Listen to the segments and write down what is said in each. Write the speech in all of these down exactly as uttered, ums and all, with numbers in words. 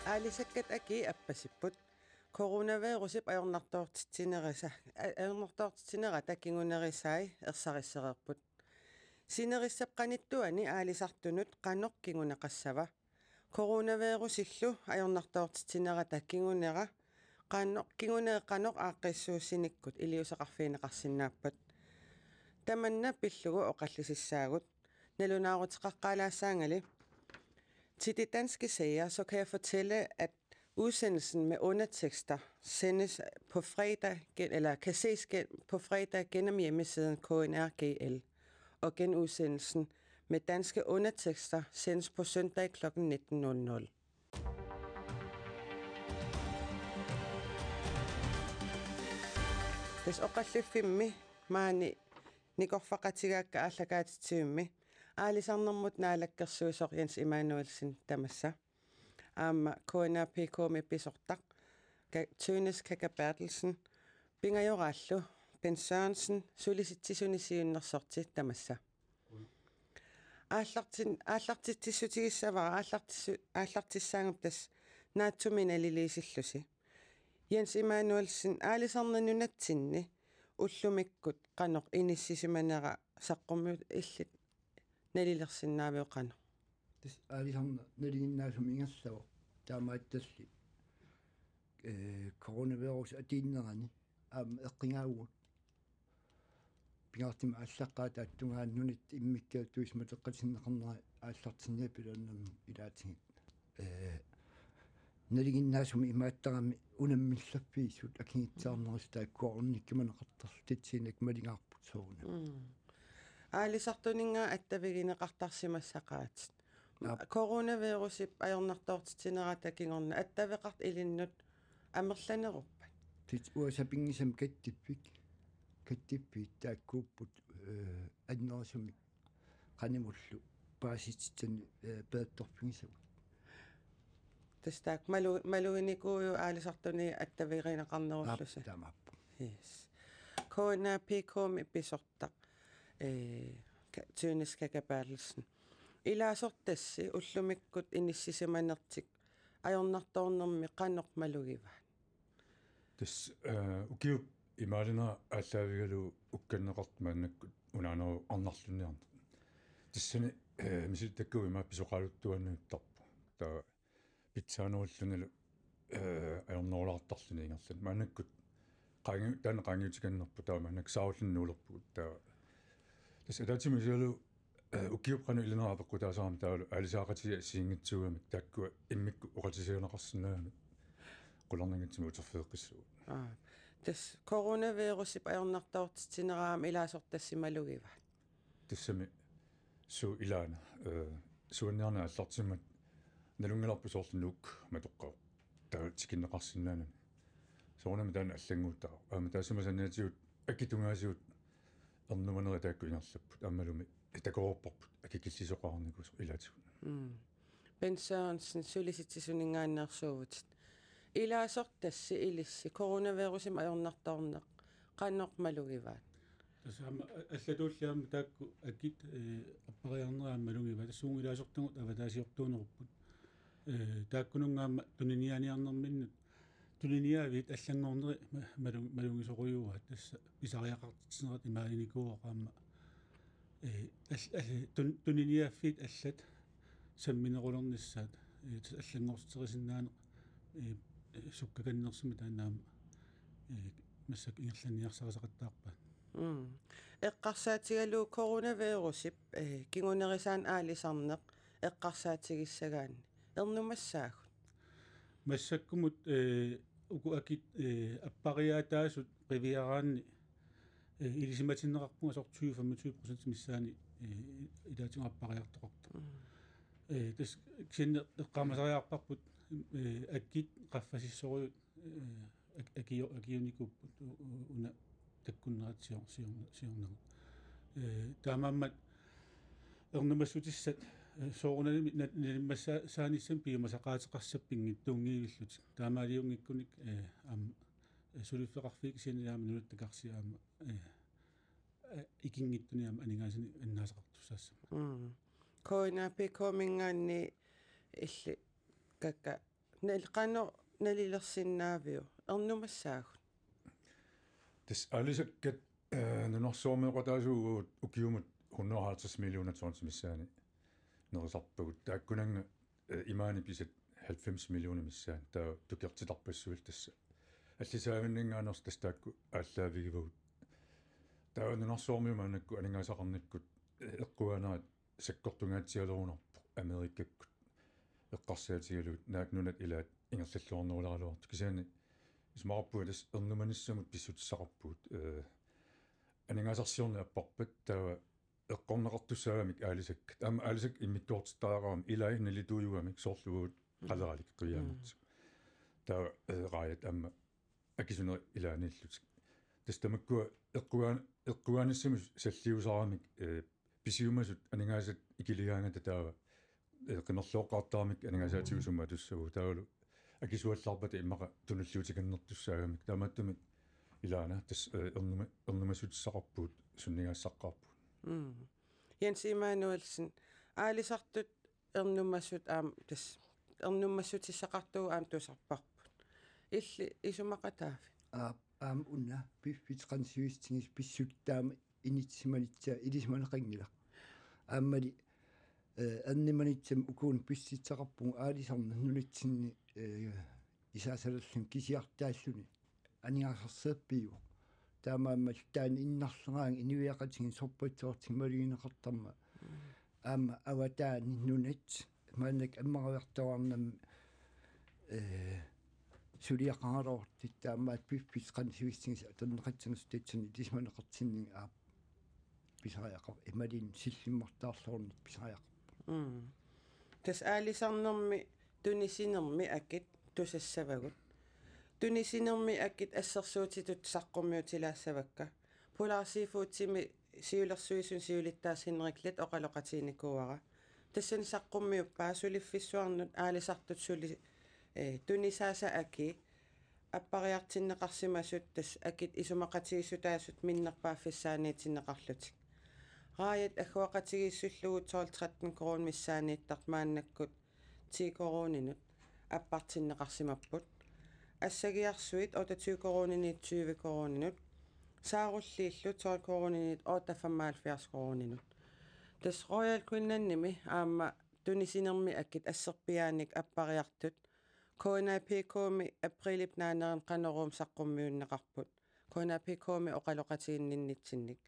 Aalisakkat akii appasipput. Coronavirusip ajornartoortitsinerisa-, a-, ajornartoortitsinerata kingunerisai ersarissereerput. Sinerissap qanittuani aalisartunut qanoq kinguneqassava? Coronavirusillu ajornartoortitsinerata kingunera qanoq, kingunera qanoq aaqqissuussinikkut iliuuseqarfigineqarsinnaappat? Tamanna pillugu oqallisissaagut. Nalunaaruteqaqqaalaassaangali. Til de danske sager, så kan jeg fortælle, at udsendelsen med undertekster sendes på fredag, gen-, eller kan ses gen-, på fredag gennem hjemmesiden K N R G L, og genudsendelsen med danske undertekster sendes på søndag klokken nitten nul nul. Tassa oqalliffimmi maani nikorfaqatigaakka aallakaatitsivimmi aalisarnermut naalakkersuisoq Jens Immanuelsen tamassa. Aamma K N R P K-mi pisortaq, Ka-, Tønes Kaka Berthelsen, pingajoraallu Bent Sørensen, Sulisitsisuni siunnersorti tamassa. Aallartin-, aallartitsissutigissavara, aallartissu-, aallartissaanngippat tassa naatsumik naliliisillusi. Jens Immanuelsen, aalisarneq nunatsinni ullumikkut qanoq inissisimanera saqqummiut illit nalilersinnaaviuk qanoq? Tassa aalisarneq nalinginnaasumik ingerlavoq. Taamaattalli, ee, coronavirus atuinerani aamma eqqugaagut. Pingaartumik aallaqqaataata tungaanut nunatta immikkoortuisa matoqqatinneqarnera aallartinniappilaannarmi ilaatigut. Ee, nalinginnaasumik imaattarami unammillaffiisut akikitsaarnerisa taakkua ornikkimaneqartartitsinnik malingaarput soorunami. Mm. Aalisartuninngaanniit attavigineqartarsimassaqaatit. Aap. Coronavirusip ajornartoortitsinerata kingorna attaveqartut ilinnut amerlaneruppat? Tassa uanga sapinngisamik kattiffik. Kattiffiit taakkuupput, ee, annerusumik qanimullu paasititsinni, ee, peertorfigisagut. Tassa taakku malu-, maluginikuujuit aalisartuni attavigineqarnerullusi. Aap, taamaappoq. Yes. K N R P K-mi pisortaq, ee, Ka-, Tønes Kaka Berthelsen. Ilaasortassi ullumikkut inissisimanertik ajornartoornermi qanoq malugivaat? Tassa, ee, ukiup imaalinera aallaavigalugu ukkanneqartoq maannakkut unaaneruvoq arnarlunniarneq. Tassani, ee, misilittakkavut imaappoq pisoqaaluttuaannartarpoq. Taava pitsaanerullunilu, ee, ajornerulaartarluni ingerlani. Maannakkut qaangiu-, taanna qaangiutikannerpoq taava maannakkut saarulluni nuulerpugut taava. Tassa ataatsimut isigalugu, ee, ukiup qanoq ilinera apeqqutaasarami taavalu aalisaaqatigiit assigiinngitsuugamik taakkua immikkut oqaatigineqarsinnaagamik qularnanngitsumik uterfigeqqissuugut. Aa. Tassa coronavirusip ajornartoortitsinera aamma ilaasortassi malugivaat? Tassami suu ilaana, ee, suanniarneq aallartimmat nalunngilarput soorlu Nuuk matoqqavoq. Taava tikinneqarsinnaanani. Soorunami taanna allannguutaa. Aamma taassuma saniatigut akit tungaasigut ernumanerit taakku ingerlapput. Aammalumi takoreerparput akikillisoqarnikuusoq ilaatigut. Mm. Bent Sørensen, Sulisitsisuninngaanneersuuvutit. Ilaasortassi ilissi coronavirusip ajornartoorneq qanoq malugivaat? Tassa aamma a-, allatuulli aamma taakku akit, ee, appariarnerit aamma malugivaat. Tassuugu ilaasortagut avataasiortuunerupput. Ee, taakkununnga aamma tuniniaaniarnerminnut tuniniaaviit allanngornerit ma-, malu-, malugisorujuuaat, tassa pisariaqartitsinerat imaalinikuuvoq aamma. Ee, al-, al-, tun-, tuniniaaffiit allat samminerulernissaat, ee, tassa allanngortiterisinnaaneq, ee, ee, sukkakannersumik taanna aamma, ee, massakkut ingerlanniarsarisaqattaarpaat. Mm. Eqqarsaatigalugu coronavirusip, ee, kingunerisaanut aalisarneq eqqarsaatigissagaanni ernumassaagut? Massakkumut, ee, uku akit, ee, appariaataasut qiviaraanni, ee, ilisimatinneqarpunga soorlu tyve femogtyve procent missaani, ee, ilaatigut appariartoqartoq. Mm. Ee, tassa kisianni eqqaamasariaqarparput, ee, akit qaffasissorujut, ee, ak-, akio-, akiunikuupput u-, u-, una takkunnerat sior-, sior-, siornagut. Ee, taamaammat ernumassutissat, ee, soorunami na-, nalimmassaanissamut piumasaqaateqassappat pinngitsuunngivillutik. Taamaaliunngikkunik, ee, aamma, ee, suliffeqarfiit kisianni aamma nunatta karsia aamma, ee, ee, ikinngitsunik aamma aningaasanik annaasaqartussaassammata. Mm. K N R P K-minngaanniit illit Kaka nal-, qanoq nalilersinnaaviuk? Ernumassaagut. Tassa aalisakkat, eh, nunarsuarmioqataasuugut ukiumut hundrede og halvtreds millioner tons missaani nerisarpagut. Taakkunannga, eh, imaani pisat halvfems millioner missaani. Taava tukertitarpassuillu tassa. Allisaavinninngaanneersoq tassa taakku aallaavigivagut. Taava nunarsuarmiut maannakkut aningaasaqarnikkut, eh, eqquaanerat sakkortungaatsialerunarpoq Amerikakkut eqqarsaatigalugit naak nunat ilaat ingerlalluarnerulaaraluartut. Kisianni isumaqarpunga tassa ernumanissamut pissutissaqarpugut. Eh, aningaasarsiorneq apparpat taava eqqorneqartussaagamik aalisakkat. Aamma aalisakkat immikkoortittariaqaramik ilai nalituujugamik soorlu uagut qaleralik qiviarnertik. Taava, eh, raajat aamma akisunerit ilaanniillutik. Tassa tamakkua eqquaan-, eqquaanissamik salliusaramik, eh, pisiumasut aningaasat ikiligaangata taava, eh, qimerlooqqaartaramik aningaasaatigut sumaatussagu taavalu akisuallaarpata immaqa tunulliutikannertussaagamik. Taamaattumik ilaana tassa, eh, ernuma-, ernumassutissaqarpugut sunnigaassaqqaarpugut. Mm. Jens Immanuelsen, aalisartut ernumassut aamma tassa ernumassutissaqartugut aamma tusarparput. Illit isumaqataavit? Aap, aamma una piffissaq qanoq sivisutigisoq pissutsit taama inissimanissaq ilisimaneqanngilaq. Aammali, eh, ernumanissami ukuunik pissutissaqarpugut aalisarneq nunatsinni, eh, isaasalerluni kisiartaalluni aningaasarsiorpiuvoq. Taamaammat taanna innarleraangat inuiaqatigiit sorpassuartigut malugineqartarmat. Aamma avataani nunat maannakkut ammaraviartuaarnami, eh, suliaqaraluartut taamaat piffissaq qanoq sivisutigisoq atorneqassanersoq tassani ilisimaneqartinninnga aap pisariaqar-, imaluunniit sillimmartaarluarneq pisariaqarpoq. Mm. Tassa aalisarnermi tunisinermi akit tusassavagut. Tunisinermi akit assersuutitut saqqummiutilaassavakka. Polar Seafoodimi siulersuisuni siulittaasup Henrik Leth oqaloqatiginikuuara. Tassani saqqummiuppaa suliffissuarnut aalisartut suli, eh, tunisaasa aki appariartinneqarsimasut tassa akit isumaqatigiissutaasut minnerpaaffissaaniitinneqarlutik. Raajat agguaqatigiissullugu tolv tretten koruunit missaanniittartut maannakkut ti koruuninut appartinneqarsimapput. Assagiarsuit otteogtyve koruuniniit tyve koruuninut. Saarulliillu tolv koruuninit otteogfemoghalvfjerds koruuninut. Tassa Royal Greenlandimi aamma tunisinermi akit asserpiaanik appariartut K N A P K-mi aprilip naanerani Qanoruumi saqqummiunneqarput. K N A P K-mi oqaloqatiginninnitsinnik.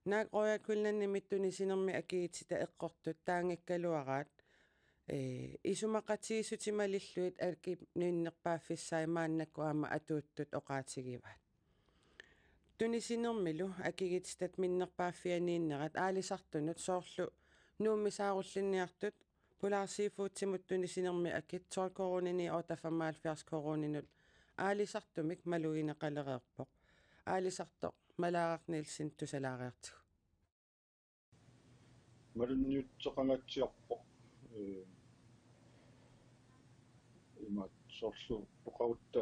Naak Royal Greenlandimi tunisinermi akigititat eqqortut taanngikkaluaraat, eh, isumaqatigiissutit malillugit akit minnerpaaffissaat maannakkut aamma atuuttut oqaatigivaat. Tunisinermilu akigititat minnerpaaffianiinnerat aalisartunut soorlu Nuummi saarullinniartut Polar Seafoodimut tunisinermi akit tolv koruuniniit otteogfemoghalvfjerds koruuninut aalisartumik malugineqalereerpoq. Aalisartoq Malaaraq Nielsen tusalaariartigu. Malunniuttoqangaatsiarpoq. Ee, imaat soorlu oqarutta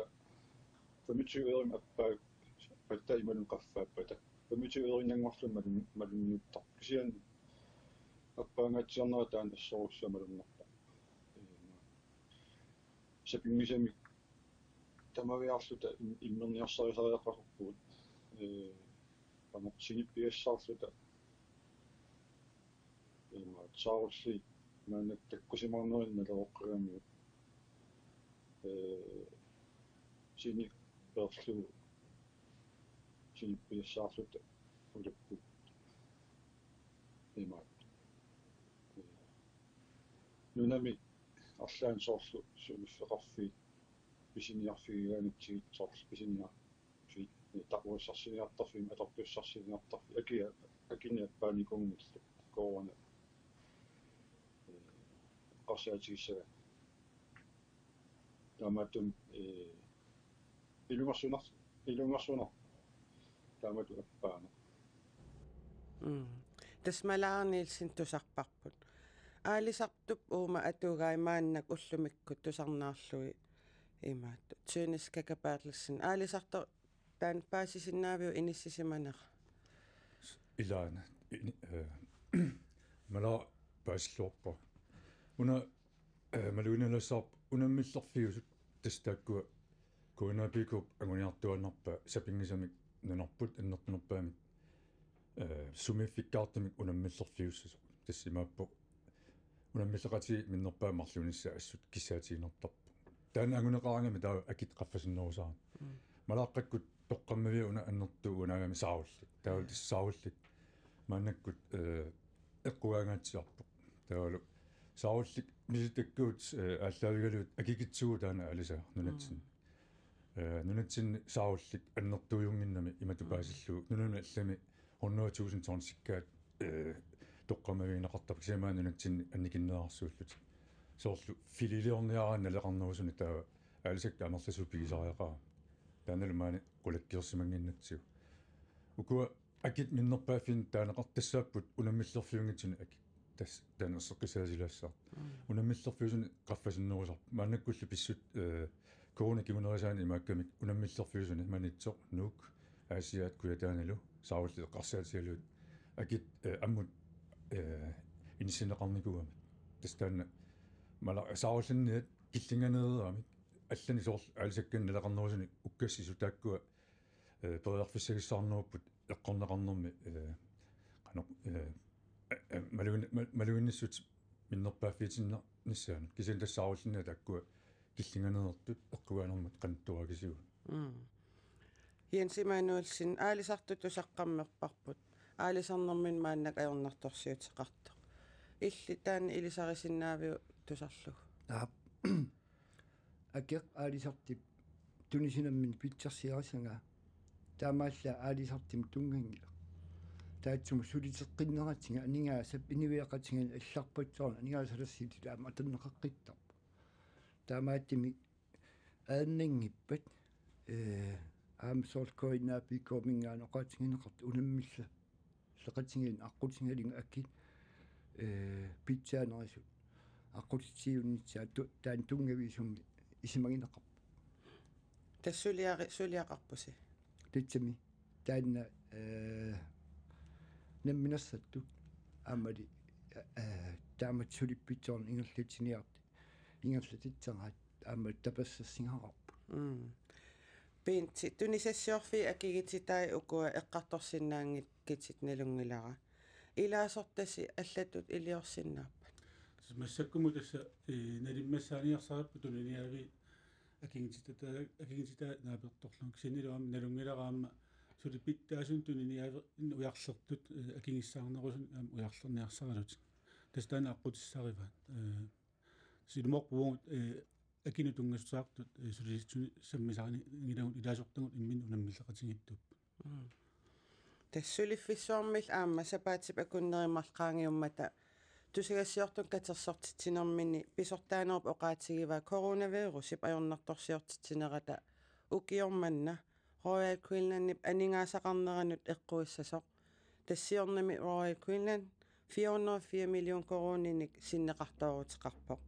femogtyve ørimik appaa, patta imaluunniit qaffaappata. Femogtyve ørinngorlugit malun-, malunniuttarpoq. Kisianni appaangaatsiarnera taanna assorujussuaq malunnarpoq. Ee, sapinngisamik tamaviaarluta im-, immerniarsarisariaqarpugut. Ee, qanoq sinippiassaarluta. Imaat saarulliit maanna takkusimaarnerinnalerooqqagamigit. Ee, sini peerlugu sinippiassaarluta ulappugut. Imaat. Ee, nunami arlaanni soorlu suliffeqarfiit pisiniarfigigaangatsigit soorlu pisiniar-, fi-, taquassarsiniartarfimmi, atortussarsiorniartarfimmi, akia-, akinik appaanikuunngillat, corona, eh, eqqarsaatigissagaanni. Taamaattumik, eh, ilungersunar-, ilungersunar-, taamatut appaaneq. Mm. Tassa Malaaraq Nielsen tusarparput. Aalisartup uuma atugai maannakkut ullumikkut tusarnaarlugit imaattoq. Tønnes Kaka Berthelsen. Aalisartoq taanna paasisinnaaviuk inissisimanera? Ilaana. Ini-, eh, Malaaraq paasilluarpara. Una Eh, maluginnalaassavarput unammillerfiusut, tassa taakkua K N A P K-p anguniartuaannarpaa sapinngisamik nunarput annertunerpaamik, eh, sumiiffikkaartumik unammillerfiussasoq. Tassa imaappoq unammilleqatigiit minnerpaamik marluunissaat assut kissaatigiinnartarpoq. Taanna anguneqaraangami taava akit qaffasinnerusaramik. Mm. Malaaqqakkut toqqammaviat una annertuut uanga naagami saarullik. Taavalu tassa saarullik maannakkut, eh, eqqugaangaatsiarpoq. Taavalu saarullik misilittakkavut, eh, aallaavigalugit akikitsuuvoq taanna aalisagaq nunatsinni. Mm. Eh, nunatsinni saarullik annertuujunnginnami imatut, mm, paasillugu. Nunani allami hundrede tusind tonsikkaat, eh, toqqammavigineqartarput, kisianni maani nunatsinni annikinnerarsuullutik. Soorlu fililiorniaraanni naleqarnerusunik taava aalisakkat amerlasuut pigisariaqaramik. Taannalu maani qulakkeersimannginnatsigu. Ukua akit minnerpaaffiinik taaneqartassaapput unammillerfiunngitsunik akit. Tassa taanna erseqqissaatilaassaaq. Mm. Unammillerfiusunik qaffasinnerusarput. Maannakkullu pissutsit, eh, corona kingunerisaanni imaakkamik unammillerfiusunik Maniitsoq, Nuuk, Aasiaat Kujataanilu saarullit eqqarsaatigalugit akit, eh, ammut, eh, inissinneqarnikuugamik. Tassa taanna mala saarullinniat killinganeereeramik, allanik soorlu aalisakkanik naleqarnerusunik ukkasisut taakkua, eh, periarfissagissaarnerupput eqqorneqarnermi, eh, qanoq, eh, eh, eh, maluin-, ma-, maluginnissut minnerpaaffiitinnissaanut. Kisianni tassa saarullinniat taakkua killinganeersut eqqugaanermut qanittuarakisigut. Mm. Jens Immanuelsen, aalisartut tusaqqammerparput. Aalisarnermini maannakkut ajornartorsiuteqartoq. Illit taanna ilisarisinnaaviuk tusarlugu? Aap. Akeq aalisartip tunisinamminik pitsarsiarisagaa. Taamaallaat aalisartumut tunnganngilaq. Taassuma suliteqqinneratigut aningaasap inuiaqatigiinni allarpassuarni aningaasalersuutit aamma atorneqaqqittarput. Taamaattumik aannanngippat, eh, aamma soorlu K N A P K-minngaanniit oqaatigineqartut unammilla- -leqatigiinni aqqutigalugit akit, eh, pitsaanerisut aqqutissiuunnissaat tu-, taanna tunngaviusumik isumagineqarpoq. Tassa suliari-, suliaqarpusi? Tassami taanna, eh, namminersortut aammali, eh, taamatut suliffissuarnik ingerlatsiniartut ingerlatitseraat aamma tapersersorsingaarput. Mm. Bent, tunisassiorfiit akigititai ukua eqqartorsinnaanngikkutit nalunngilara. Ilaasortasi allatut iliorsinnaappat? Tassa massakkumut tassa, eh, nalimmassaaniarsaripput tuniniaaviit akigititata-, akigititaat naapertorlugit. Kisiannilu aamma nalunngilara aamma suliffitsuusunut tuniniaavinnut ujarlertut, eh, akigissaarnerusunik aamma ujarlerniarsaralutik. Tassa taanna aqqutissarivaat. Eh, Silumoorpugut, eh, akinut tunngassuteqartut, eh, sulisitsisut sammisaqarnianngilagut ilaasortagut imminnut unammilleqatigiittuupput. Mm. Tassa suliffissuarmillu aamma sapaatip akunneri marluk qaangiummata tusagassiortunut katersortitsinermini pisortaanerup oqaatigivaa coronavirusip ajornartorsiortitsinerata ukioq manna Royal Greenlandip aningaasaqarneranut eqquissasoq. Tassa siornami Royal Greenland fire hundrede og fire million koruuninik sinneqartooruteqarpoq.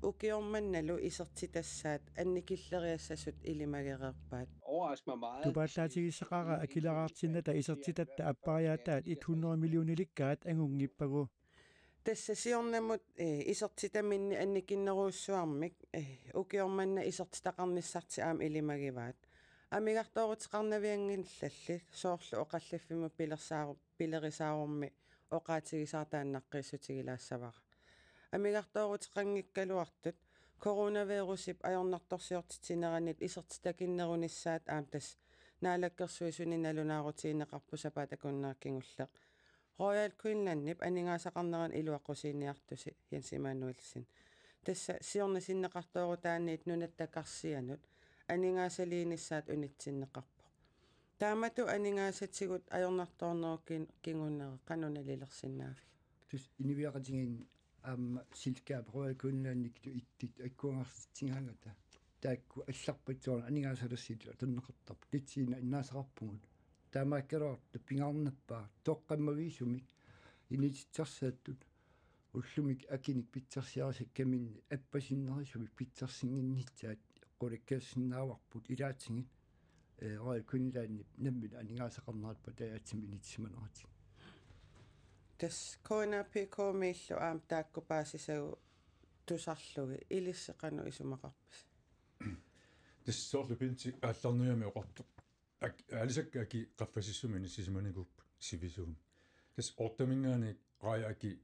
Ukioq mannalu isertitassaat annikilleriassasut ilimagereerpaat. Overrasker mig meget. Tupaallaatigisaqaara akileraartinnata isertitatta appariaataat et hundrede millionilikkaat angunngippagu. Tassa siornamut, eh, isertitaminni annikinnerujussuarmik, eh, ukioq manna isertitaqarnissartik aamma ilimagivaat. Amigartooruteqarnaviannginnalli soorlu oqalliffimmut pilersaaru-, pilerisaarummi oqaatigisaartaannaqqiissutigilaassavara. Amigartooruteqanngikkaluartut coronavirusip ajornartorsiortitsineranit isertitakinnerunissaat aamma tassa Naalakkersuisuni nalunaarutigineqarpoq sapaatip akunnera kingulleq. Royal Greenlandip aningaasaqarneranut iluaqusiiniartusi Jens Immanuelsen. Tassa siorna sinneqartoorutaanniit nunatta karsianut aningaasaliinissaat unitsinneqarpoq. Taamatut aningaasatigut ajornartoornerup kin-, kingunera qanoq nalilersinnaavigit? Tassa inuiaqatigiinni aamma selskabit Royal Greenlandip ittut akunngarsartitsigaangata taakku allarpassuarni aningaasalersuutit atorneqartarput. Tassani innaasaqarpugut. Taamaakkaluartoq pingaarnerpaaq toqqammaviisumik inissitsarsaattut ullumi akinik pitsarsiarisakkaminni appasinnerusumik pitsarsinnginnissaat qulakkeersinnaavarput ilaatigut, eh, Royal Greenlandip nammineq aningaasaqarnerata patajaatsumik inissisimaneratik. Tassa K N A P K-miillu aamma taakku paasisagut tusarlugit, ilissi qanoq isumaqarpisi? Tassa soorlu Benti aallarniami oqartoq. Ak-, aalisakkat akit qaffasissumi inissisimanikuupput sivisuumik. Tassa otteminngaanniit raajat akit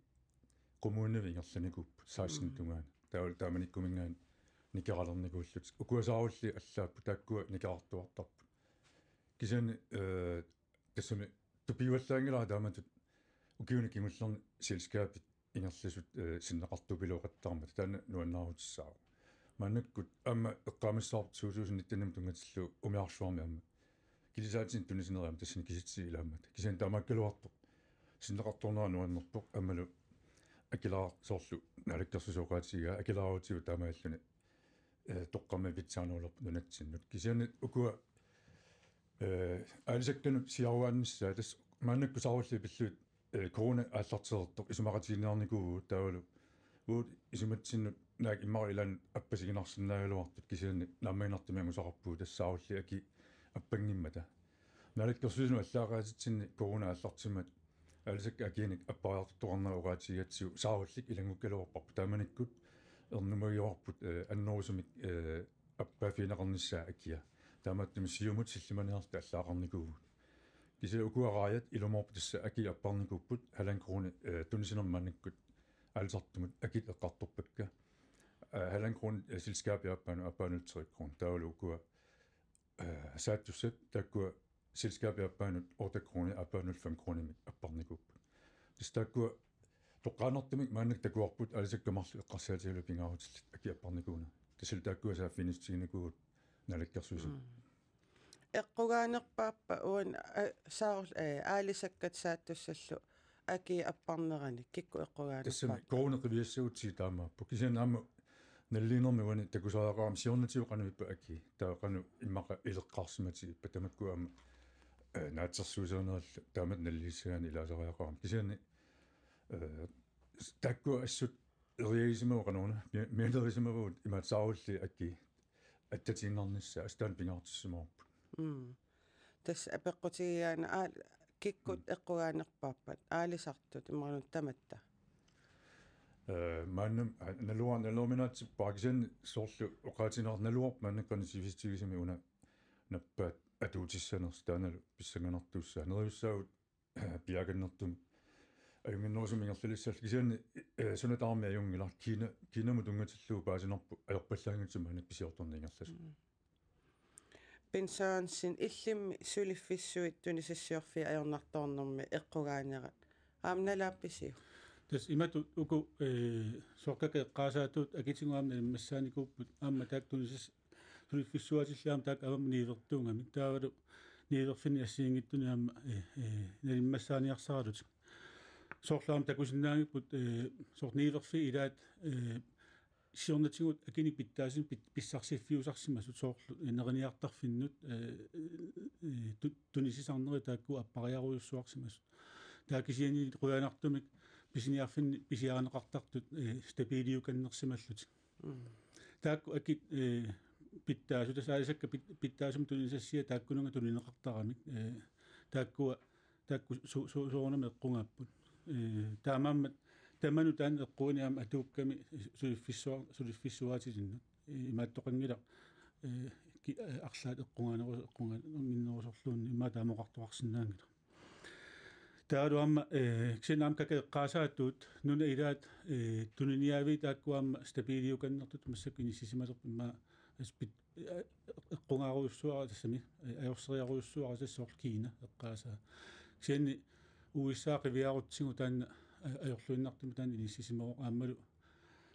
kommunivit ingerlanikuupput seksten tungaanut. Taavalu taamanikkuminngaanniit nikeralernikuullutik. Ukua saarulliit allaapput taakkua nikerartuartarput. Kisianni, eh, tassami tupiuallaanngilara taamatut ukiuni kingullerni selskabit ingerlasut, eh, sinneqartupiloqattaarmat taanna nuannaarutissaavoq. Maannakkut aamma eqqaamassavarput to tusind nitten-imut tunngatillugu umiarsuarmi aamma kilisaatini tunisinerit aamma tassani kisitsisit ilaammata. Kisianni taamaakkaluartoq sinneqartoornera nuannerpoq aammalu akileraar-, soorlu Naalakkersuisut oqaatigigaat akileraarutigut taamaalilluni, eh, toqqammavitsiarnerulerput nunatsinnut. Kisianni ukua, eh, aalisakkanut siaruaannissaat tassa maannakkut saarulliit pillugit, eh, corona aallartereertoq isumaqatigiinniarnikuuvugut taavalu uagut isumatsinnut naak immaqa ilaanni appasiginarsinnaagaluartut kisianni naammaginartumik angusaqarpugut tassa saarulliit akit appanngimmata. Naalakkersuisunut allaaqaatitsinni corona aallartimmat aalisakkat akiinik appariartortoqarnerat oqaatigigatsigu saarullik ilanngukkaluarparput taamanikkut ernumagiuarput, eh, annerusumik, eh, appaaffigineqarnissaa akia. Taamaattumik siumut sillimaniarluta allaaqarnikuuvugut. Kisianni ukua raajat ilumoorput tassa akit apparnikuupput halvanden krone, eh, tunisinermut maannakkut aalisartumut akit eqqartorpakka. Eh, halvanden krone, eh, selskabip aappaanut, aappaanut tre kroner. Taavalu ukua, eh, saattussat taakkua selskabip aappaanut otte kroner, aappaanut fem kronemik apparnikuupput. Tassa taakkua toqqaannartumik maannakkut takuarput aalisakkat marluk eqqarsaatigalugit pingaarutillit akit apparnikuunerat. Tassalu taakkua saaffiginnissutiginikuuvugut Naalakkersuisut. Mm. Eqqugaanerpaappa uani, eh, saarul-, eh, aalisakkat saattussallu akii apparnerani, kikkut eqqugaanerpaappa? Tassami corona qiviassagutsigit taamaappoq. Kisianni aamma naliliinermi uani takusariaqarami siornatigut qanoq ippa akii. Taava qanoq immaqa ileqqaarsimatigippat tamakku aamma, eh, naatsorsuusinerallu taamatut naliliissagaanni ilaasariaqarami. Kisianni, eh, s-, taakkua assut eriagisimavagut qanoruna, mi-, mianerisimavugut imaattoq saarulliit akii attatiinnarnissaa, assut taanna pingaartissimavarput. Mm. Tassa apeqqutigigaanni aal-, kikkut Mm. eqqugaanerpaappat, aalisartut, imaluunniit tamatta? Eh, maannam-, a-, naluara-, naluarminaatsippara kisianni soorlu oqaatigineqartoq naluara maannakkut qanoq sivisutigisumik una nappaat atuutissanersoq taannalu pissanganartuussaaq. Neriussaagut piaakannertumik ajunnginnerusumik ingerlalissalluta kisianni, eh, suna tamarmi ajunngilaq Kiina, Kiinamut tunngatillugu paasinarpoq ajorpallaanngitsumik maannakkut pisiortorneq ingerlasoq. Mm. Bent Sørensen, illimmi suliffissuit tunisassiorfiit ajornartoornermi eqqugaanerat aamma nalaappisiuk? Tassa imatut uku, eh, soorlu kakat eqqaasaatut akitigut aamma nalimmassaanikuupput aamma taakku tunisas-, suliffissuatillit aamma taakku avammut niuertuugamik. Taavalu niuerfinni assigiinngitsunik aamma, eh, eh, nalimmassaaniarsaralutik. Soorlu aamma takusinnaanngipput, eh, soorlu niuerfiit ilaat, eh, siornatigut akinik pitsaasumik pit-, pissarsiffiusarsimasut soorlu, eh, neriniartarfinnut, eh, eh, tu-, tunisisarnerit taakku appariarujussuarsimasut. Taava kisianni qujanartumik pisiniarfinni pisiarineqartartut, eh, stabiliukannersimallutik. Mm. Taakku akit, eh, pitsaasut, tassa aalisakkat pit-, pitsaasumik tunisassiat taakkununnga tunineqartaramik, eh, taakkua, taakku su-, su-, soorunami eqqugaapput. Eh, taamaammat tamanut taanna eqquani aamma atuukkami suliffissua-, suliffissuaatilinnut. Eh, imaattoqanngilaq, eh, ki-, eh, arlaat eqqugaaneru-, eqqugaannginnerusorluunniit immaqa taama oqartoqarsinnaanngilaq. Taavalu aamma, eh, kisianni aamma kakat eqqaasaatut nunat ilaat, eh, tuniniaaviit taakku aamma stabiliukannertut massakkut inissisimalerput immaqa aspit, eh, eqqugaarujussuara tassami, eh, ajorseriarujussuara tassa soorlu Kiina eqqaasaa. Kisianni U S A qiviarutsigu taanna, eh, ajorluinnartumik taanna inissisimavoq aammalu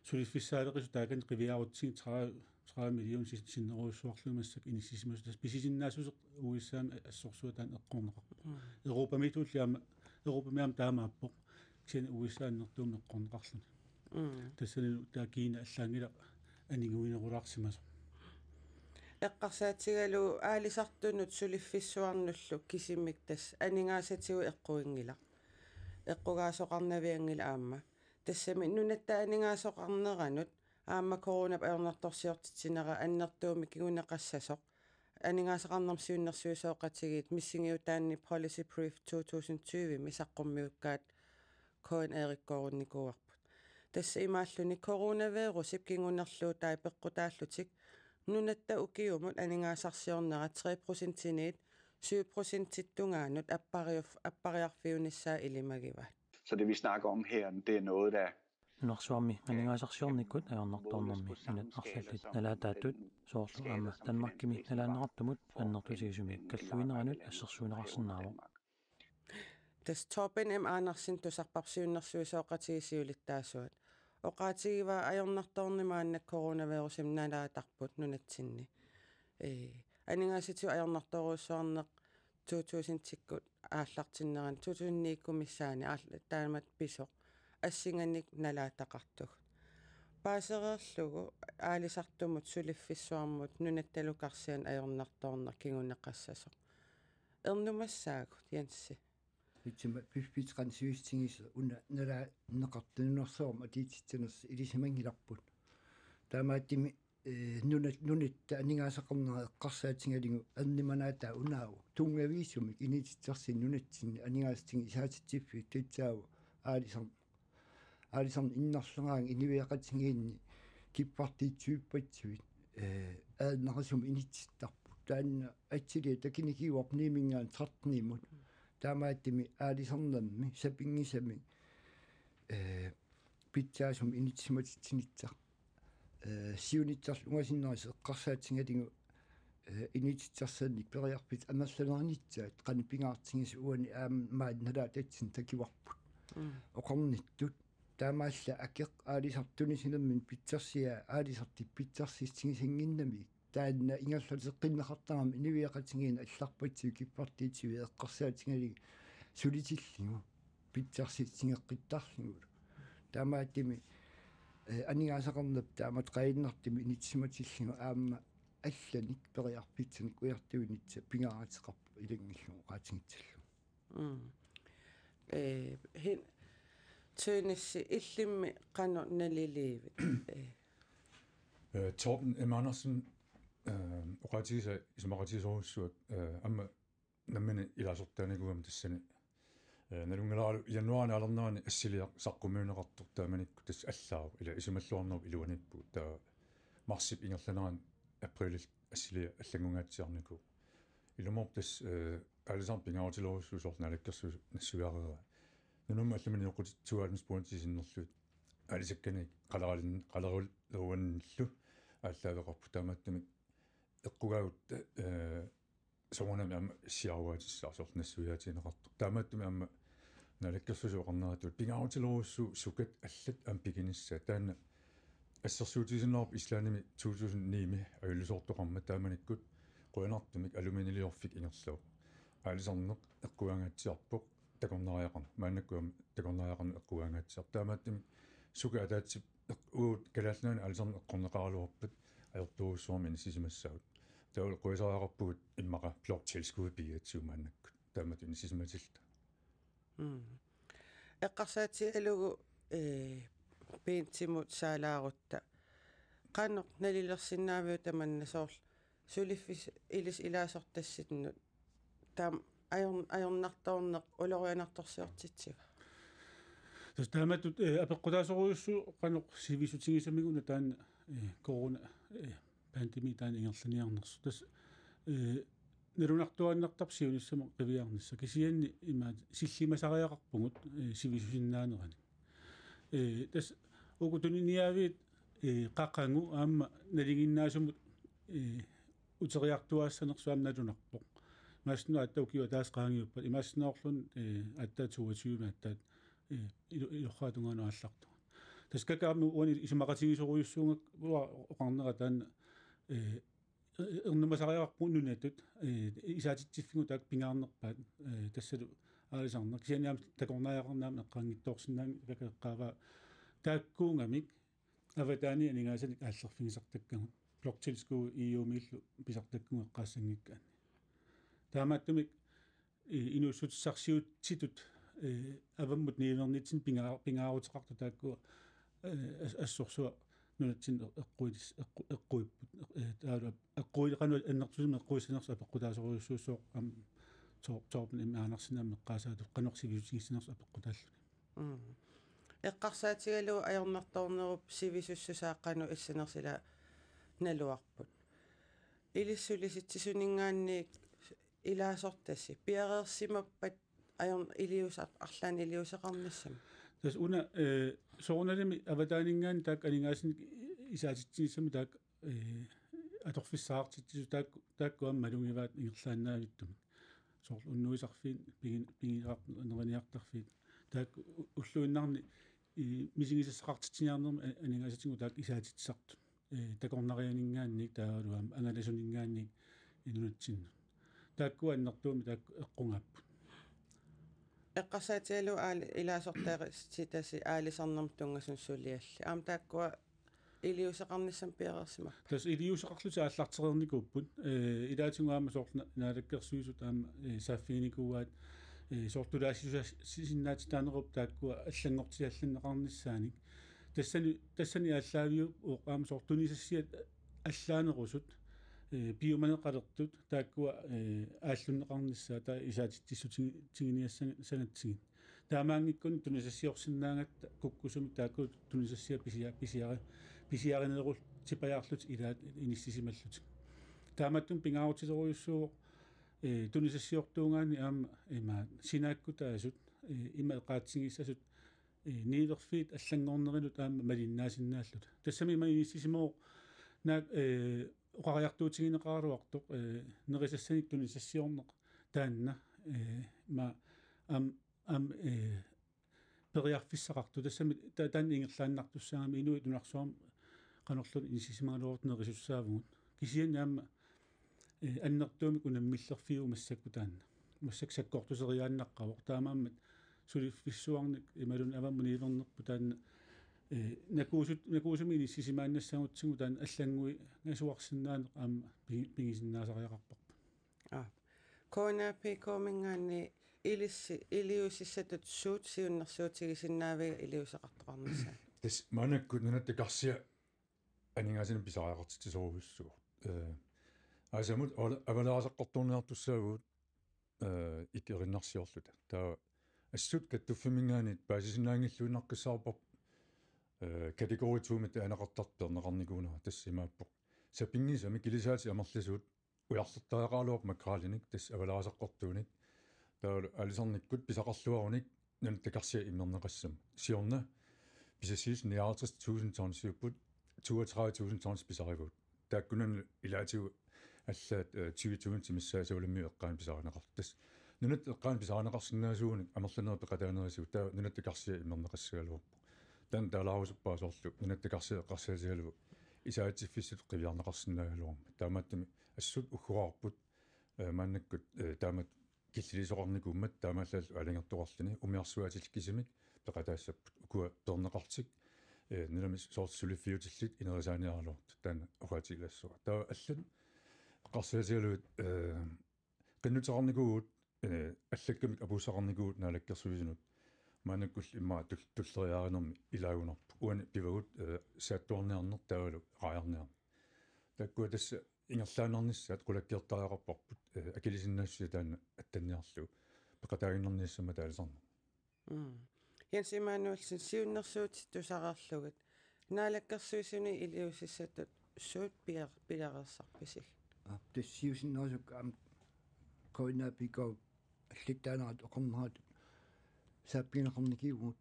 suliffissaaleqisut taakani qiviarutsigit tredive, tredive million sin-, sinnerujussuarlugit massakkut inissisimasut. Tassa pisisinnaassuseq U S A-mi assorsuaq taanna eqqorneqarpoq. Mm. Europamiitulli aamma, Europami aamma taamaappoq. Kisianni U S A annertuumik eqqorneqarluni. Mm. Tassanilu taava Kiina allaanngilaq aniguinerulaarsimasoq. Eqqarsaatigalugu aalisartunut suliffissuarnullu kisimik tassa aningaasatigut eqquinngilaq. Eqqugaasoqarnavianngilaq aamma. Tassami nunatta aningaasoqarneranut aamma coronap ajornartorsiortitsinera annertuumik kinguneqassasoq aningaasaqarnermut siunnersuisoqatigiit missingiutaanni Policy Brief to tusind tyve-mi saqqummiukkaat K N Erik Korunnikuuarput. Tassa imaalluni coronavirusip kingunerluutai peqqutaallutik nunatta ukiumut aningaasarsiornerat tre procentiniit syv procentit tungaanut appariuf-, appariarfiunissaa ilimagivaat. Så det, vi snakker om her, det er noget, der Nunarsuarmi aningaasarsiornikkut ajornartornermi nunat arlallit nalaataattut soorlu aamma Danmarkimi nalaanneqartumut annertutigisumik kalluineranut assersuunneqarsinnaavoq. Tassa Torben M. Andersen tusarparput siunnersuisoqatigiit siulittaasuat. Oqaatigivaa ajornartorneq maanna coronavirusimik nalaatarput nunatsinni. Ee, aningaasatigut ajornartorujussuarneq to tusindikkut aallartinnerani, to tusind ni-kkut missaani aal-, taamatut pisoq assinganik nalaataqartugut. Paasereerlugu aalisartumut suliffissuarmut nunattalu karsianut ajornartorneq kinguneqassasoq. Ernumassaagut, Jensi. Itsima piffissaq qanoq sivisutigisoq una nalaanneqartoq nunarsuarmi atuutitsinissaq ilisimanngilarput. Taamaattumik, ee, nuna-, nunatta aningaasaqarnera eqqarsaatigalugu ernumanaataa unaavoq. Tunngaviusumik inititsisarsiat nunatsinni aningaasatigut isaatitsiffiit tassaavoq aalisarn-, aalisarneq innarleraangat inuiaqatigiinni kiffartuussivippassuit, ee, ajornartumik initittarput. Taanna assiliaq takunikuuarput Nuumminngaanniit tretten-imut. Taamaattumik aalisarnermi sapinngisamik, ee, pitsaasumik inissisimatitsinissaq. Ee, siunissarlu ungasinnerisa eqqarsaatigalugu, ee, inititsisarsiannik periarfissat amerlanerunissaat qanoq pingaartigisoq uani aamma maani nalaatatsinnut takuarput. Mm. Oqarnittut. Taamaallaat akeq aalisartut tunisinermini pitsarsiaa aalisartut pitsarsissigisannginnamik. Taanna ingerlateqqinneqartarami inuiaqatigiinni allarpassuit kiffartuussiviit eqqarsaatigalugit sulitillugu pitsarsissigeqqittarlugulu. Taamaattumik, ee, aningaasaqarnerput taamatut qaannartumik inissisimatillugu aamma allanik periarfissanik ujartuinissaq pingaaruteqarpoq ilanngullugulu oqaatigissallugu. Mm. Ee, hin-, Tønnesen, illimmi qanoq naliliivit? Ee. Ee, Torben M. Andersen, ee, oqaatigisaa isumaqatigisorujussuaq, ee, aamma nammineq ilaasortaanikuugama tassani. Ee, nalunngilaralu januaarip naalernerani assiliaq saqqummiunneqartoq taamanikkut tassa allaavoq, ila isumalluarnerup iluaniippugut. Taava marsip ingerlanerani aprilip assiliaq allanngungaatsiarnikuuvoq. Ilumoorpoq tassa, ee, aalisarneq pingaarutilorujussuuvoq soorlu Naalakkersuisut nassuiareeraat. Nunamut allamut nioqqutissat tooghalvfems procent sinnerlugit aalisakkanik qaleralin-, qaleruleruanillu aallaaveqarput, taamaattumik eqqugaagut, ee, soorunami aamma siaruaatissaaq soorlu nassuiaatigineqartoq. Taamaattumik aamma Naalakkersuisut oqarneratut pingaarutilorujussuuvoq sukat allat aamma piginissaat. Taanna assersuutigisinnaarpoq Islandimi to tusind ni-mi ajulisoortoqarmat, taamanikkut qujanartumik aluminiliorfik ingerlavoq. Aalisarneq eqqugaangaatsiarpoq takornariaqarneq. Maannakkut aamma takornariaqarneq eqqugaangaatsiarpoq. Taamaattumik sukat ataatsip eq-, uagut Kalaallit Nunaanni aalisarneq eqqorneqaraluarpat ajortorujussuarmik inissisimassaagut. Taavalu quasariaqarpugut immaqa bloktilskud pigigatsigu maannakkut taamatut inissisimatilluta. Mm. Eqqarsaatigalugu, ee, Bentimut saalaarutta. Qanoq nalilersinnaaviuk tamanna, soorlu suliffissat ilissi ilaasortassinnut taama ajor-, ajornartorneq ulorianartorsiortitsiva? Tassa taamatut, ee, apeqqutaasorujussuuvoq qanoq sivisutigisamikkuna taanna, ee, corona, ee, pandemi taanna ingerlaniarnersoq. Tassa, ee, nalunartuaannartarpoq siunissami qiviarnissaq. Kisianni imaattoq sillimasariaqarpugut, ee, sivisusinnaaneranik. Ee, tassa uku tuniniaaviit, ee, qaqugumut aamma nalinginnaasumut, ee, uteriartuaassanersoq aamma nalunarpoq. Imaassinnaavoq aatsaat ukiut ataaseq qaangiuppat. Imaassinnaavoq, ee, aatsaat toogtyve aatsaat, ee, ilo-, ilorraap tungaanut aallartugut. Tassa kakkaak aamma uani isumaqatigisorujussuugakku uanga oqarnera taanna, ee, ernumasariaqarpugut nunatut, ee, isaatitsiffigut taakku pingaarnerpaat, ee, tassalu aalisarneq. Kisianni aamma takornariaqarneq aamma eqqaanngitsoorsinnaanngilaq, kakkaak eqqaavaa taakkuugamik avataani aningaasanik aallerfigisartakkagut. Bloktilskud E U-miillu pisartakkagut eqqaassanngikkaanni. Taamaattumik i-, inuussutissarsiutitut, ee, avammut niuernitsinni pingaa-, pingaaruteqartut taakku, ee, as-, assorsuaq nunatsinni eqquilis-, eqqu-, eqquipput, ee, taavalu eqquili-, qanoq annertusimmik eqquissinersoq apeqqutaasorujussuussooq aamma Tor-, Torben M. Andersen aamma eqqaasaatut qanoq sivisutigissanersoq apeqqutaalluni. Mm. Eqqarsaatigalugu ajornartornerup sivisussusaa qanoq issanersoq ila naluarput. Ilissi sulisitsisuninngaanniit ilaasortassi piareersimappat ajorn iliusa arlaannik iliuuseqarnissamut. Tassa una, eh, soorunalimi avataaninngaanniit taakku aningaasanik isaatitsinissamut taakku, eh, atorfissaqartitsisut taakku, taakku aamma malugivaat ingerlaannavittumik. Soorlu unnuisarfiit, pigin-, pigineqar-, neriniartarfiit. Taakku u-, ulluinnarni, eh, misigisassaqartitsiniarnermi a-, aningaasatigut taakku isaatitsisartut. Eh, takornarianinngaanniit taavalu aamma angalasuninngaanniit nunatsinnut. Taakku annertuumik taakku eqqugaapput. Eqqarsaatigalugu aali-, ilaasortaassitasi aalisarnermut tunngasunut suliallit. Aamma taakkua iliuuseqarnissamut piareersimappat? Tassa iliuuseqarlutik aallartereernikuupput. Eh, ilaatigut aamma soorlu na-, naalakkersuisut aamma, eh, saaffiginikuuaat, eh, soorlu tulaassusisinnaatitaanerup taakkua allanngortilallanneqarnissaanik. Tassani, tassani aallaaviuvoq aamma soorlu tunisassiat allaanerusut, eh, piumaneqalertut taakkua, eh, aallunneqarnissaat taava isaatitsissutiginia-, tiginiassagatsigit. Taamaanngikkunik tunisassiorsinnaagatta kukkusumik taakku tunisassiat pisia-, pisiari-, pisiarinerullu tipajaarlutik ilaat inissisimallutik. Taamaattumik pingaarutilerujussuuvoq, eh, tunisassiortuugaanni aamma ima sinaakkutaasut, eh, ima eqaatsigiissasut, eh, niuerfiit allanngornerinut aamma malinnaasinnaalluni. Tassami ima inissisimavoq naak, eh, oqariartuutigineqaraluartoq, eh, nerisassanik tunisassiorneq taanna, eh, ima aam-, aamma, eh, periarfissaqartoq. Tassami ta-, taanna ingerlaannartussaagami inuit nunarsuarmi qanorluunniit inissisimagaluartut nerisussaavugut. Kisianni aamma, eh, annertuumik unammillerfiuvoq massakkut taanna. Massakkut sakkortuseriaannaqqavoq. Taamaammat suliffissuarnik imaluunniit avammut niuernerput taanna, eh, nakuusut-, nakuusumik inissisimaannassagutsigu taanna allanngui-, -gasuarsinnaaneq aamma pi-, pigisinnaasariaqarparput. Aa. K N A P K-minngaanniit ilissi iliuusissatut suut siunnersuutigisinnaaviuk iliuuseqartoqarnissaa? Tassa maannakkut Nunatta Karsia aningaasanik pisariaqartitsisorujussuuvoq. Eh, aasamut avala-, avalaasaqartorniartussaavugut, eh, ikerinnarsiorluta. Taava assut kattuffimminngaanniit paasisinnaanngilluinnaqqissaarparput, eh, kategori to-mi taaneqartartut peerneqarnikuunera tassa imaappoq: sapinngisamik kilisaatit amerlasuut ujarlertariaqaraluarput makralinik, tassa avalaasaqartuunik. Taavalu aalisarnikkut pisaqarluarunik Nunatta Karsia immerneqassammat. Siorna pisassiissut nioghalvtreds tusind tonsiupput, toogtredive tusind tons pisarivugut. Taakkunani ilaatigut allaat, eh, tyve tusind missaat Savalimmiut eqqaanni pisarineqartut. Tassa nunatta eqqaanni pisarineqarsinnaasuunik amerlanerit peqataanerisigut, taava Nunatta Karsia immerneqassagaluarpoq. Taanna taalaarusuppara soorlu Nunatta Karsia eqqarsaatigalugu isaatiffissatut qiviarneqarsinnaagaluarmat. Taamaattumik assut ugguarput, eh, maannakkut, eh, taamatut killiliisoqarnikuummat taamaallaat aalajangertoqarluni umiarsuaatillit kisimik peqataassapput. Ukua peerneqartut, eh, nunami soorlu suliffiutillit inerisaaniaraluartut, taanna oqaatigilaassuara. Taava allat eqqarsaatigalugit, eh, qinnuteqarnikuuvugut, eh, allakkamik apuussaqarnikuuvugut naalakkersuisunut. Maannakkullu immaqa tul-, tulleriiaarinermi ilaagunarpoq. Uani pivagut, eh, saattuarniarneq taavalu raajarniarneq. Taakkua tassa ingerlaannarnissaat qulakkeertariaqarparput, eh, akilisinnaassusia taanna attanniarlugu peqataaginnarniassammata aalisarnermut. Mm. Jens Immanuelsen, siunnersuutit tusaralugit. Naalakkersuisuni iliuusissatut suut piar-, piareersarpisigit? Aa, tassa siusinnerusukkut aamma K N A P K allittaanerat oqarneratut saappigineqarnikiuvugut,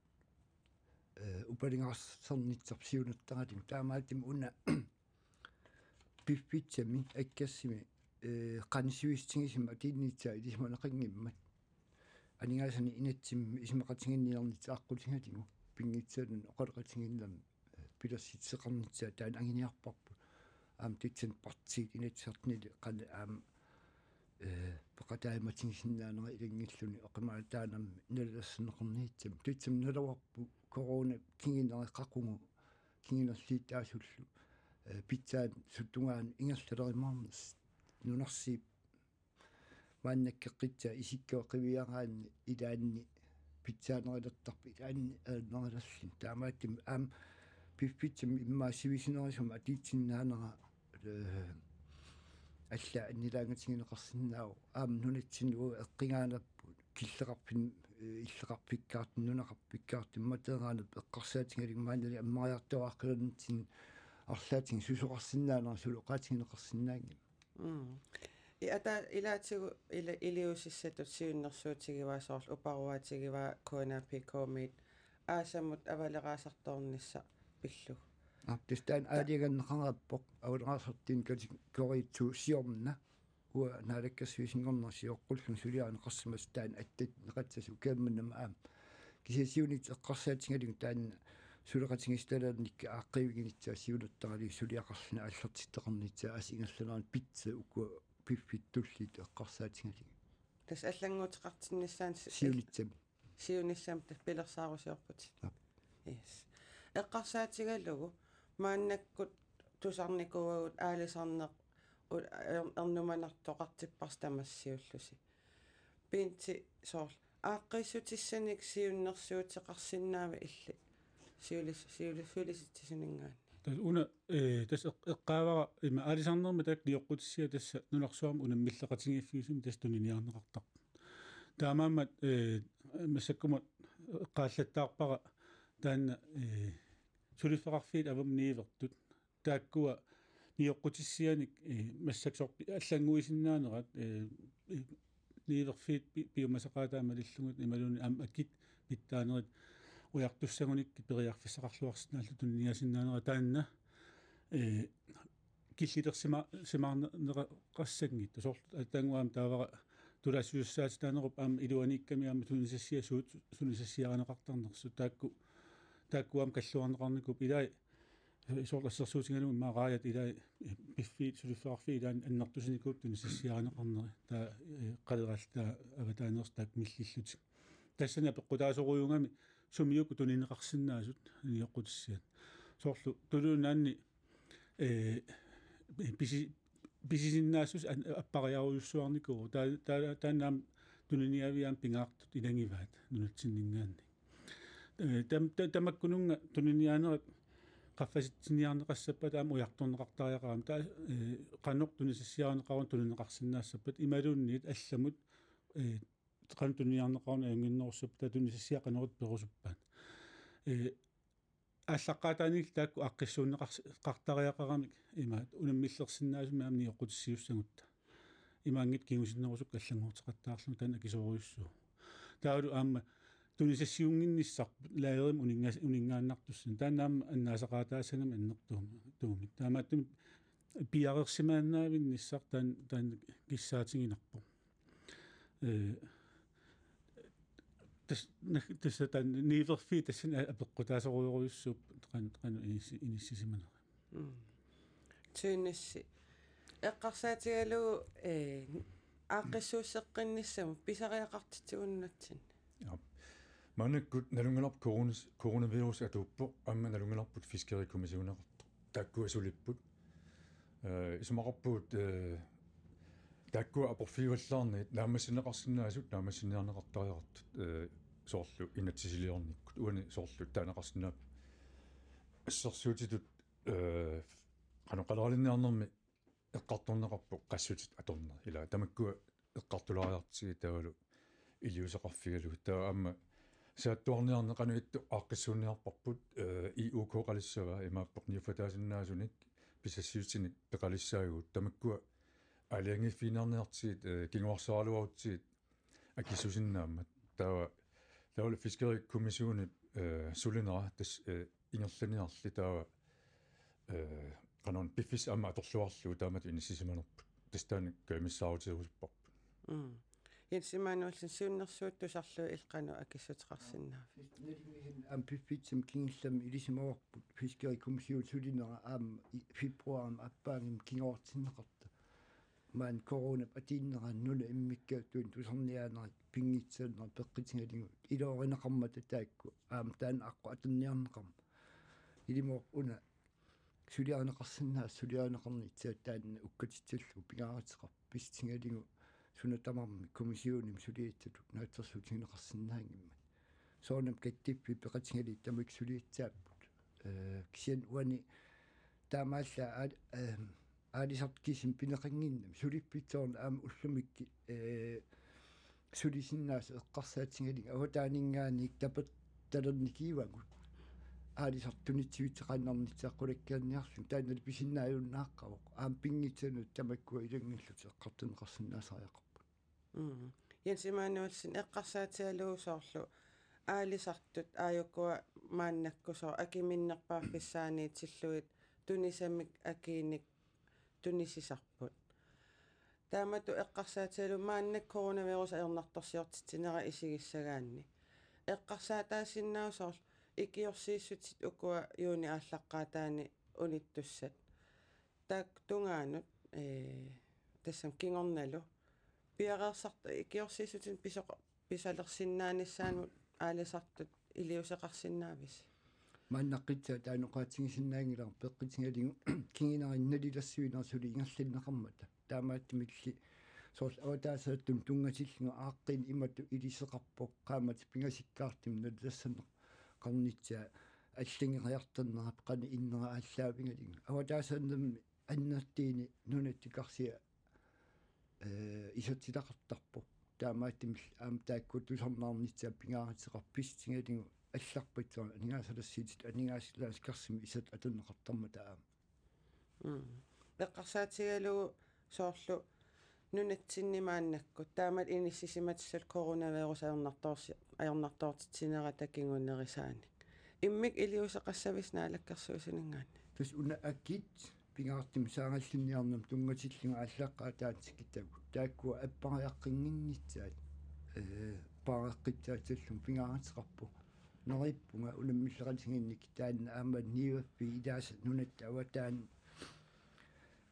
eh, upalungaarsinnaassarput siunertaralugu. Taamaattumik una piffissami akkersumi, eh, qanoq sivisutigisumik atuinnitsaa ilisimaneqanngimmat. Aningaasanik inatsimmi isumaqatigiinniarnitsaa aqqutigalugu pinngitsoorani oqaloqatigiinnermi, eh, pilersitseqarnitsaa taanna anguniarparput. Aamma tassani partiit Inatsisartunilu qanoq aamma, eh, peqataajumatigisinnaanerat ilanngullugu oqimaataanermi nalilersorneqarnissamut. Tassami naluarput corona kinguneri qaqugu kingunerliittaasullu, eh, pitsaasut tungaanut ingerlalerumaarnersut. Nunarsuup maannakkeqqissaa isikkoqarfiaraanni ilaanni pitsaanerulertarpoq, ilaanni ajornerulerluni. Taamaattumik aamma piffissami immaqa sivisunerusumik atuutsinnaanera, eh, allaat annilaangatigineqarsinnaavoq. Aamma nunatsinnut eqqugaanerput killeqarfimmi eh, illoqarfikkaartumik, nunaqarfikkaartumik, immaqa taanna eqqarsaatigalugu maannali ammariartuaqqalernitsinnut arlaatigut susoqarsinnaanera suli oqaatigineqarsinnaanngimmat. Mm. I ata ilaatigut ila-, iliuusissatut siunnersuutigivaa soorlu uparuaatigivaa K N A P K-mit aasamut avaleraasartoornissaq pillugu. Aa, tassa taanna aalajangerneqareerpoq avaleraasartunik kategori to siorna. Uanga naalakkersuisinngornera sioqqullunga suliarineqarsimasoq taanna attatneqassasoq ukioq manna aamma. Kisianni siunissaq eqqarsaatigalugu taanna suleqatigiissitaliornikkut aaqqiiviginissaa siunertaralugu suliaqarluni aallartittoqarnissaa, assut ingerlanerani pitsaat ukua piffissami tulliuttumi eqqarsaatigalugit. Tassa allannguuteqartinnissaanut si-, siunissami. Siunissami tassa pilersaarusiorputit. Aap. Yes. Eqqarsaatigalugu maannakkut tusarnikuuagut aalisarneq u-, er-, ernumanartoqartipparsi tamassi siulleq. Pinti soorlu aaqqiissutissanik siunnersuuteqarsinnaava illit? Siulis-, siulis-, siulisitsisuninngaanniit. Tassa una, eh, tassa eq-, eqqaavara ima aalisarnermi taakku nioqqutissiat tassa nunarsuarmi unammilleqatigiiffigisumi tassa tuniniarneqartarput. Taamaammat, eh, massakkumut eqqaallattaarpara taanna, eh, suliffeqarfiit avammut niuertut. Taakkua nioqqutissianik, eh, massakkut soorlu pi-, allannguisinnaanerat, eh, eh, niuerfiit pi-, piumasaqaataat malillugit imaluunniit aamma akit pitsaanerit ujartussagunikkit periarfissaqarluarsinnaallutik tuniniaasinnaanerat taanna, eh, killilersima-, simaarne-, neqassanngitsoq soorlu aatsaannguaq aamma taavara tulaassutissaatitaanerup aamma iluaniikkami aamma tunisassiat suut tunisassiarineqartarnersut taakku, taakku aamma kalluarneqarnikuupput ilai. Eh, soorlu assersuutigalugu immaqa raajat ilai, eh, piffiit suliffeqarfiit ilaanni annertusinikuupput tunisassiarineqarneri. Taava, eh, qalerallit taava avataaneersut taakku millillutik. Tassani apeqqutaasorujuugami sumiukkut tunineqarsinnaasut nioqqutissiat. Soorlu Tuluit Nunaanni, eh, pisi-, pisisinnaassuseq an-, appariarujussuarnikuuvoq. Taa-, taa-, taanna aamma tuniniaaviit aamma pingaartut ilagivaat nunatsinninngaanniit. Eh, tam-, ta-, tamakkununnga tuniniaanerat qaffasitsiniarneqassappat aamma ujartorneqartariaqarami. Taava, eh, qanoq tunisassiarineqaruni tunineqarsinnaassappata imaluunniit allamut, eh, qanoq tuniniarneqaruni ajunnginnerussappata taava tunisassiat qanoq perusuppata. Eh, aallaqqaataaniilli taakku aaqqissuunneqars-, qartariaqaramik imaattoq unammillersinnaasumik aamma nioqqutissiussagutta. Imaanngitsoq kingusinnerusukkut allannguuteqattaarluni taanna akisoorujussuuvoq. Taavalu aamma tunisassiunnginnissarput laagerimi uninngas-, uninngaannartussani. Taanna aamma annaasaqaataassagamik annertuum-, tuumik. Taamaattumik piareersimaannaavinnissaq taan-, taanna kissaatiginarpoq. Eh, tas-, na-, tassa taanna niuerfiit tassani a-, apeqqutaasorujorujussuupput qan-, qanoq inissi-, inissisimanera. Mm. Tynassi. Eqqarsaatigalugu, eh, aaqqissuusseqqinnissamut pisariaqartitsigut nunatsinni. Ja. Maannakkut nalunngilarput coronas-, coronavirus atuuppoq, aamma nalunngilarput fiskerikommissioneqartoq. Taakkua sulipput. Eh, isumaqarpugut, eh, taakkua aporfiuallaarnagit naammassineqarsinnaasut, naammassiniarneqartariaqartut, eh, soorlu inatsisiliornikkut. Uani soorlu taaneqarsinnaapput assersuutitut, eh, qanoq qaleralinniarnermi eqqartorneqarpoq qassutit atornerit. Ila tamakkua eqqartulaariartigit taavalu iliuuseqarfigalugit. Taava aamma saattuarniarneq qanoq ittoq aaqqissuunniarparput, eh, I O K-qalissava imaappoq niuffataasinnaasunik pisassiutinik peqalissaagut. Tamakkua aalajangiiffiginiarniartigit, eh, kinguarsaraluarutsigit akissusinnaammat. Taava, taavalu fiskerikommissionip, eh, sulinera tassa, eh, ingerlaniarli taava, eh, qanoruna piffissaq aamma atorluarlugu taamatut inissisimanerput. Tassa taanna kajumissaarutigerusupparput. Mm. Jens Immanuelsen, siunnersuut tusarlugu illit qanoq akissuteqarsinnaavit? Nalinginnaasumik aamma piffissami kingullermi ilisimavarput fiskerikommissionip sulinera aamma i-, februarimi aappaagami kinguartinneqartoq. Maani coronap atuinnera nunap immikkaattuani tusarniaanerit pinngitsoornerat peqqutigalugu iluarineqarmata taakku aamma taanna aqqut atorniarneqarmat. Ilimooq una suliarineqarsinnaasut suliarineqarnissaat taanna ukkatitsillugu pingaaruteqarpoq pissutigalugu suna tamarmi kommissionimi suliassatut naatsorsuutigineqarsinnaanngimmat. Soorunami kattuffiit peqatigalugit tamakku suliassaapput. Eh, kisianni uani taamaallaat aal-, ehm, aalisartut kisimik pineqannginnami suliffissuarni aamma ullumikkut, eh, sulisinnaasut eqqarsaatigalugit avataaninngaanniit tapertalernikivagut. Aalisartut tunitsivitseqaannarnissaq qulakkeerniarlugu taannalu pisinnaajunnaaqqavoq. Aamma pinngitsanut tamakkua ilanngullutik eqqartorneqarsinnaasariaqarput. Mm. Jens Immanuelsen, eqqarsaatigalugu soorlu aalisartut aajukua maannakkut soorlu akiminnerpaaffissaaniitillugit tunisamik akiinik tunisisarput. Taamatut eqqarsaatigalugu maannakkut coronavirus ajornartorsiortitsinera isigissagaanni. Eqqarsaataasinnaavoq soorlu ikiorsiissutit ukua juunip aallaqqaataani unittussat. Taakku tungaanut, ee, tassami kingornalu. Piareersart-, ikiorsiissutinik pisoqa-, pisalersinnaanissaanut aalisartut iliuuseqarsinnaavisi? Maannaqqissaat taanna oqaatigisinnaanngilara peqqutigalugu kingunerinik nalilersuineq suli ingerlanneqarmata. Taamaattumilli soorlu avataaseertumut tunngatillugu aaqqiineq imatut iliuuseqarpoq qaammatit pingasikkaartumik nalilersorneqarnissaa allanngoriartornerput qanoq innera aallaavigalugu. Avataaseernermi annertuumik nunatta karsia, ee, isertitaqartarpoq. Taamaattumillu aamma taakku tusarnaarnissaat pingaaruteqarpoq pissutigalugu allarpassuarnik aningaasalersuutitut aningaasalaassut karsimi isertitaqartarmata aamma. Mm. Eqqarsaatigalugu soorlu nunatsinni maannakkut taamatut inissisimatillugu coronavirus ajornartoorsi-, ajornartoortitsinerata kingunerisaanik. Immikkut iliuuseqassavisi naalakkersuisuninngaanniit? Tassa una akit pingaartumik saarallinniarnermut tunngatillugu aallaqqaataani tikitagut. Taakkua appariaqqinnginnissaat, ee, paareqqissaatillugit pingaaruteqarpoq. Neriuppunga unammilleqatigiinnik taanna aamma niuerfik ilaasa nunatta avataani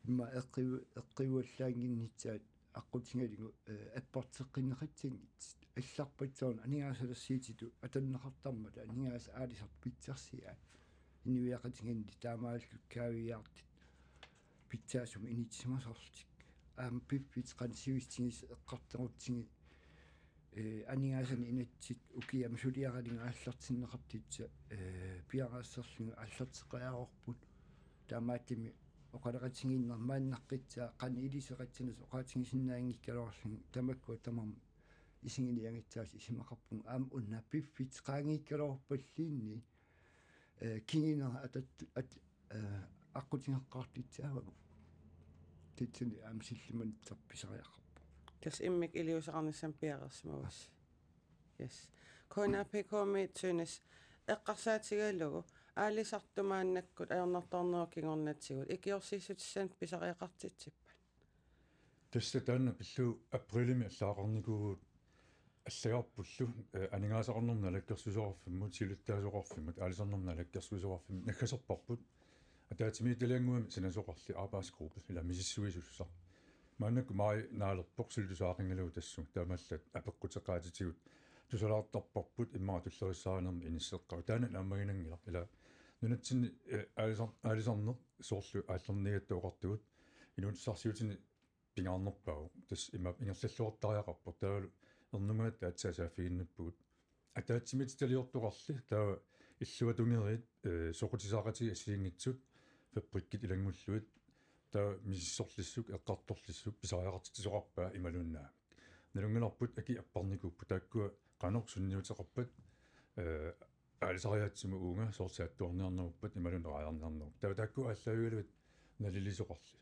immaqa eqqiu-, eqqiuallaannginnissaat aqqutigalugu, ee, apparteqqinneqassanngitsut. Allarpassuarnik aningaasalersuutitut atorneqartarmata aningaasat aalisartut pitsarsiaat. Inuiaqatigiinni taamaalillutik kaaviiaartut pitsaasumik inissisimasarlutik. Aamma piffissaq qanoq sivisutigisoq eqqartorutsigit, ee, aningaasanik inatsit ukiamut suliaralugu aallartinneqartussat, ee, piareersarlugit aallarteqqajaarput. Taamaattumik oqaloqatigiinneq maannaqqissaaq qanoq iliuuseqassanersoq oqaatigisinnaanngikkaluarlugu tamakkua tamarmik isiginiagassaasi isumaqarpunga aamma una piffissaq qaangiikkaluarpalluunniit, ee, kingunera atat-, at-, ee, aqqutigeqqaartussaavagut. Tassani aamma sillimanittarput pisariaqarpoq. Tassa immikkut iliuuseqarnissamut piareersimavasi. Yes. K N A P K-mi Tønnes eqqarsaatigalugu aalisartut maannakkut ajornartoornerup kingornatigut ikiorsiissutissanik pisariaqartitsippat? Tassa taanna pillugu apriilimi allaaqarnikuuvugut allagarpullu, ee, aningaasaqarnermut naalakkersuisoqarfimmut, siulittaasoqarfimmut, aalisarnermut naalakkersuisoqarfimmut naggaserparput. Ataatsimiititaliannguami sinasoqarli arbejdsgruppe, ilaa misissuisussaq. Maannakkut maj naalerpoq suli tusaaqqanngilagut tassunga, taamaallaat apeqquteqaatitigut tusalaartarparput immaqa tulleriissaarinermi inisseqqavoq. Taanna naammaginanngilaq, ilaa nunatsinni, ee, aalisar-, aalisarneq soorlu aallarniigatta oqartugut inuussutissarsiutini pingaarnerpaavoq. Tassa imaappoq ingerlalluartariaqarpoq. Taavalu ernumagatta aatsaat saaffiginnippugut. Ataatsimiititaliortoqarli taava illuatungeriit, ee, soqutigisaqatigiit assigiinngitsut fabrikkit ilanngullugit taava misissorlissuk eqqartorlissuk pisariaqartitsisoqarpaa imaluunnaamik. Nalunngilarput akit apparnikuupput taakkua qanoq sunniuteqarpat, ee, aalisariaatsimut uunga soorlu saattuarniarneruppat imaluunniit raajarniarnerup. Taava taakku aallaavigalugit naliliisoqarli.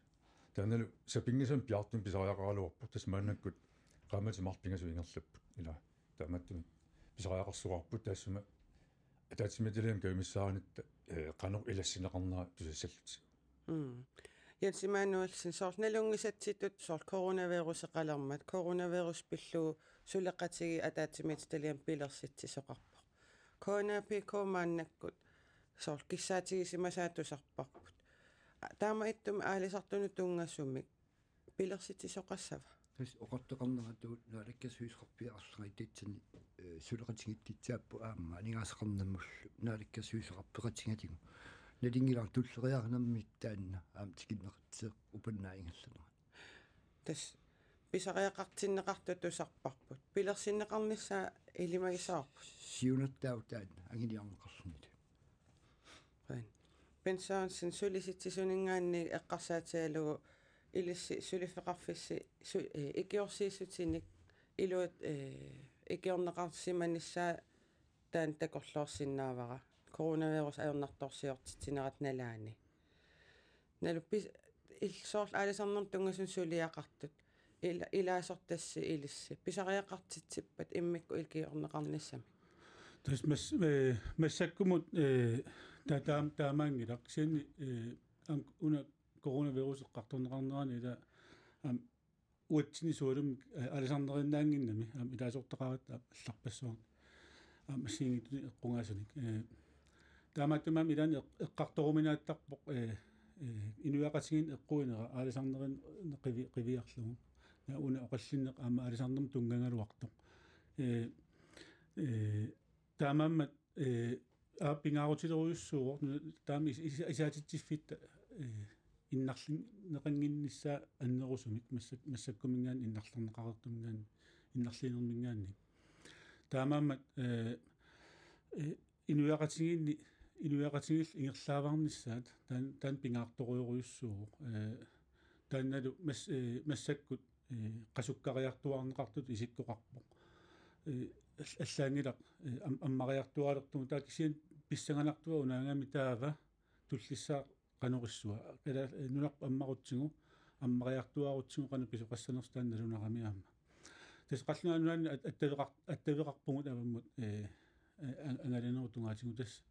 Taannalu sapinngisamik piaartumik pisariaqaraluarpoq, tassa maannakkut qaammatit marluk pingasut ingerlapput. Ilaa taamaattumik pisariaqarsoqarput taassuma ataatsimiititaliami kajumissaarnitta, ee, qanoq ilassinneqarnera tusassallutigu. Mm. Jens Immanuelsen, soorlu nalunngisatsitut soorlu coronaviruseqalermat, coronavirus pillugu suleqatigiit ataatsimiititaliami pilersitsisoqarpoq. K N A P K maannakkut soorlu kissaatigisimasaat tusarparput. A-, taamaattumik aalisartunut tunngasumik pilersitsisoqassava? Tassa oqartoqarneratut naalakkersuisoqarfiit arlaat tassani, ee, suleqatigiittussaapput aamma aningaasaqarnermullu naalakkersuisoqarfeqatigalugu. Nalunngilara tulleriiaarnermik taanna aamma tikinneqassaaq upannaaq ingerlanerani. Tassa pisariaqartinneqartut tusarparput. Pilersinneqarnissaa ilimagisaarput. Siunertaavoq taanna anguniarneqarlunilu. Qujan. Bent Sørensen, Sulisitsisuninngaanniit eqqarsaatigalugu ilissi suliffeqarfissi su-, ee, ikiorsiissutinik iluat, eh, ikiorneqarsimanissaa taanna takorloorsinnaavara, coronavirus ajornartorsiortitsinerata nalaani. Naluppis il-, soorlu aalisarnermut tunngasunut suliaqartut. Ila-, ilaasortassi ilissi. Pisariaqartitsippat immikkut ikiorneqarnissamik. Tassa mas-, eh, massakkumut, eh, ta-, taam-, taamaanngilaq. Kisianni, eh, am-, una coronavirus eqqartorneqarnerani ila, am, uatsini sualummik, eh, aalisarnerinnaannginnami, am, ilaasortaqaratta allarpassuarni. Am, assigiinngitsuni eqqugaasunik. Eh, taamaattumik ilaanni eq-, eqqartoruminaattarpoq, eh, eh, inuiaqatigiinni eqquineq aalisarnerinneq qivi-, qiviarlugu. Ja una oqallinneq aamma aalisarnermut tunngagaluartoq. Eh, eh, taamaammat, eh, aa pingaarutilerujussuuvoq, taama is-, is-, isaatitsiffitta, eh, innarlineqannginnissaa annerusumik massak-, massakkuminngaanniit innarlerneqareertuminngaanniit innarliinerminngaanniit. Taamaammat, eh, eh, inuiaqatigiinni, inuiaqatigiillu ingerlaavarnissaat, taan-, taanna pingaartorujorujussuuvoq. Eh, taannalu mas-, eh, massakkut, eh, qasukkariartuaarneqartutut isikkoqarpoq. Eh, all-, allaanngilaq, eh, am-, ammariartuaalertugut, taava kisianni pissanganartua unaagami taava tullissaaq qanorissua. Kala-, eh, nunarput ammarutsigu, ammariartuaarutsigu qanoq pisoqassanersoq taanna nalunarami aamma. Tassa qallunaat nunaanni at-, attaveqar-, attaveqarpugut avammut, eh, eh, an-, angalanerup tungaatigut, tassa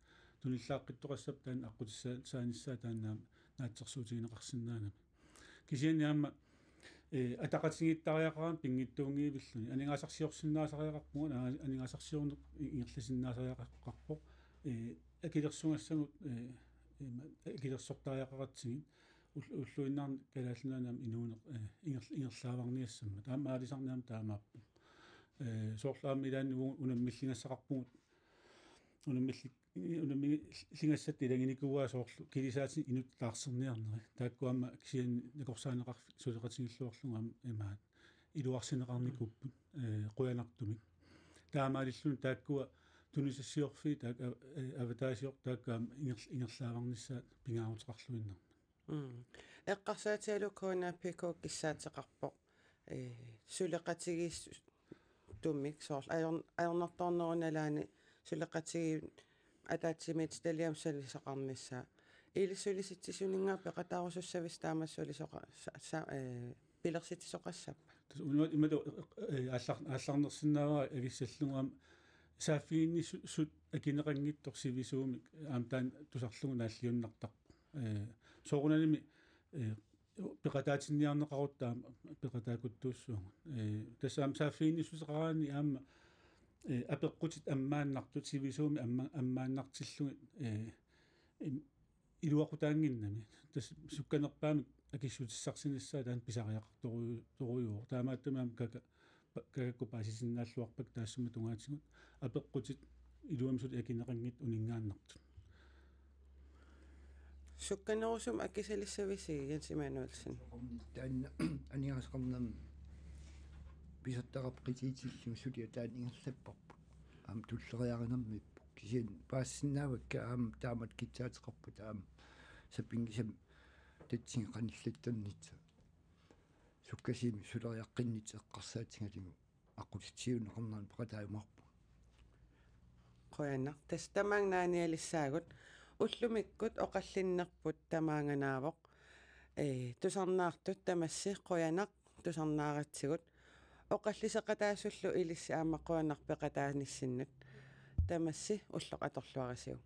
tunillaaqqittoqassaaq taanna aqqutissaanissaa taanna aamma naatsorsuutigineqarsinnaagami. Kisianni aamma, eh, ataqatigiittariaqarami pinngitsuunngivilluni. Aningaasarsiorsinnaasariaqarpugut, ana-, aningaasarsiorneq i-, ingerlasinnaasariaqarpoq. Eh, akilersugassagut, eh, ima, akilersortariaqaratsigit. Ull-, ulluinnarni Kalaallit Nunaanni aamma inuuneq, eh, inger-, ingerlaavarniassammat. Aamma aalisarneq aamma taamaappoq. Eh, soorlu aamma ilaanni u-, unammilligassaqarpugut. Unammilli-, unammilligassatta ilaginikuuaa soorlu kilisaatinik inuttut taarserniarneri. Taakku aamma kisianni nakorsaaneqarfik suleqatigilluarlugu aamma imaat iluarsineqarnikuupput, eh, qujanartumik. Taamaalilluni taakkua tunisassiorfiit taak-, a-, eh, avataasiortut taakku aamma inger-, ingerlaavarnissaat pingaaruteqarluinnarmat. Mm. Eqqarsaatigalugu K N A P K kissaateqarpoq, eh, suleqatigiissut- tumik soorlu ajor-, ajornartornerunalaani suleqatigiit ataatsimiititaliami sulisaqarnissaa. Ilissi sulisitsisuninngaanniit peqataarusussavisi taama sulisoqa-, sa-, sa-, eh, pilersitsisoqassappat? Tassa unaat imatut, eh, aallar-, aallarnersinnaavara avissallugu aamma saaffiginnissut akineqanngitsoq sivisuumik aamma taanna tusarlugu naalliunnartarpoq. Eh, soorunalimi, eh, peqataatinniarneqarutta aamma peqataakuttuussuugut. Eh, tassa aamma saaffiginnissuseqaraanni aamma, eh, apeqqutit ammaannartut sivisuumik amma-, ammaannartillugit, eh, im-, iluaqutaannginnami. Tassa sukkanerpaamik akissutissarsinissaa taanna pisariaqartoru-, torujuuvoq. Taamaattumik aamma kaka-, pa-, kakakkut paasisinnaalluarpakka taassuma tungaatigut apeqqutit iluamik suli akineqanngitsut uninngaannartut. Sukkanerusumik akisalissavisi, Jens Immanuelsen? Taanna aningaasaqarnermi pisortaqarpoq qitiutillugu suliaq taanna ingerlapparput. Aamma tulleriiaarinermiippoq. Kisianni paasisinnaavakka aamma taamatut kissaateqarput aamma sapinngisamik tatsigut qanillattornissaq. Sukkasuumik suleriaqqinnissaq eqqarsaatigalugu aqqutissiuunneqarnerani peqataajumaarpunga. Qujanaq. Tassa tamaanga naanialissaagut. Ullumikkut oqallinnerput tamaanganaavoq. Ee, tusarnaartut tamassi qujanaq tusarnaaratsigut. Oqalliseqataasullu ilissi aamma qujanaq peqataanissinnut. Tamassi ulloq atorluarisiuk.